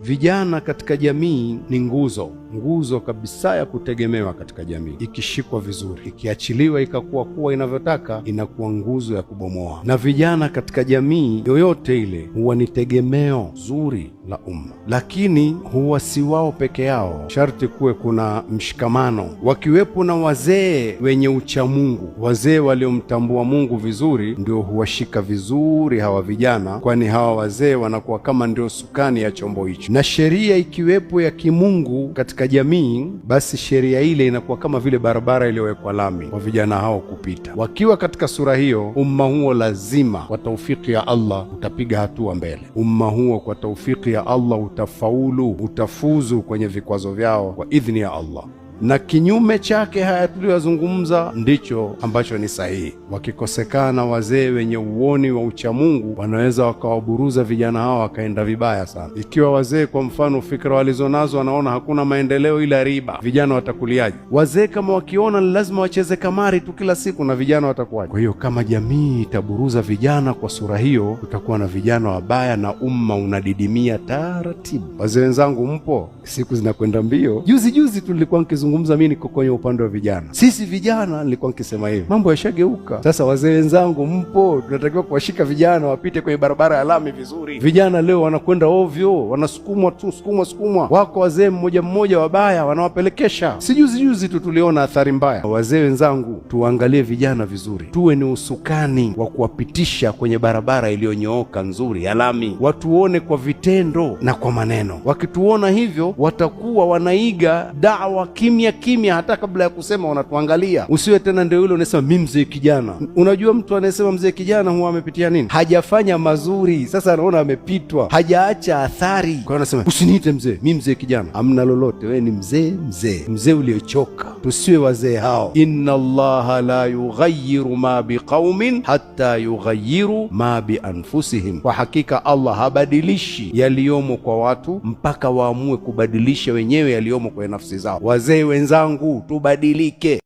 Vijana katika jamii ni nguzo, nguzo kabisa ya kutegemewa katika jamii. Ikishikwa vizuri, ikiachiliwa ikakuwa kuwa inavyotaka, inakuwa nguzo ya kubomoa. Na vijana katika jamii yoyote ile huwa ni tegemeo zuri la umma, lakini huwa si wao peke yao, sharti kuwe kuna mshikamano, wakiwepo na wazee wenye uchamungu, wazee waliomtambua Mungu vizuri, ndio huwashika vizuri hawa vijana, kwani hawa wazee wanakuwa kama ndio sukani ya chombo hicho. Na sheria ikiwepo ya kimungu katika jamii, basi sheria ile inakuwa kama vile barabara iliyowekwa lami kwa vijana hao kupita. Wakiwa katika sura hiyo, umma huo lazima kwa taufiki ya Allah utapiga hatua mbele. Umma huo kwa taufiki ya Allah utafaulu, utafuzu kwenye vikwazo vyao kwa idhni ya Allah. Na kinyume chake haya tuliyozungumza ndicho ambacho ni sahihi. Wakikosekana wazee wenye uoni wa uchamungu, wanaweza wakawaburuza vijana hao wakaenda vibaya sana. Ikiwa wazee kwa mfano fikra walizonazo wanaona hakuna maendeleo ila riba, vijana watakuliaje? Wazee kama wakiona ni lazima wacheze kamari tu kila siku, na vijana watakuwaje? Kwa hiyo kama jamii itaburuza vijana kwa sura hiyo, tutakuwa na vijana wabaya na umma unadidimia taratibu. Wazee wenzangu, mpo? Siku zinakwenda mbio. Juzi juzi tulikuwa nikizungumza mimi niko kwenye upande wa vijana. Sisi vijana nilikuwa nikisema hivi, mambo yashageuka sasa. Wazee wenzangu mpo, tunatakiwa kuwashika vijana wapite kwenye barabara ya lami vizuri. Vijana leo wanakwenda ovyo, wanasukumwa tu, sukumwa sukumwa. Wako wazee mmoja mmoja wabaya wanawapelekesha. Si juzi juzi tu tuliona athari mbaya. Wazee wenzangu, tuangalie vijana vizuri, tuwe ni usukani wa kuwapitisha kwenye barabara iliyonyooka nzuri ya lami, watuone kwa vitendo na kwa maneno. Wakituona hivyo, watakuwa wanaiga dawa kimya kimya, hata kabla ya kusema wanatuangalia. Usiwe tena ndio yule unasema mi mzee kijana. Unajua, mtu anayesema mzee kijana huwa amepitia nini? Hajafanya mazuri, sasa anaona amepitwa, hajaacha athari. Kwa hiyo anasema usiniite mzee, mi mzee kijana. Hamna lolote, wewe ni mzee, mzee, mzee uliochoka. Tusiwe wazee hao. Inna Allaha la yughayiru ma biqaumin hatta yughayiru ma bianfusihim, kwa hakika Allah habadilishi yaliyomo kwa watu mpaka waamue kubadilisha wenyewe yaliyomo kwenye nafsi zao. Wazee wenzangu, tubadilike.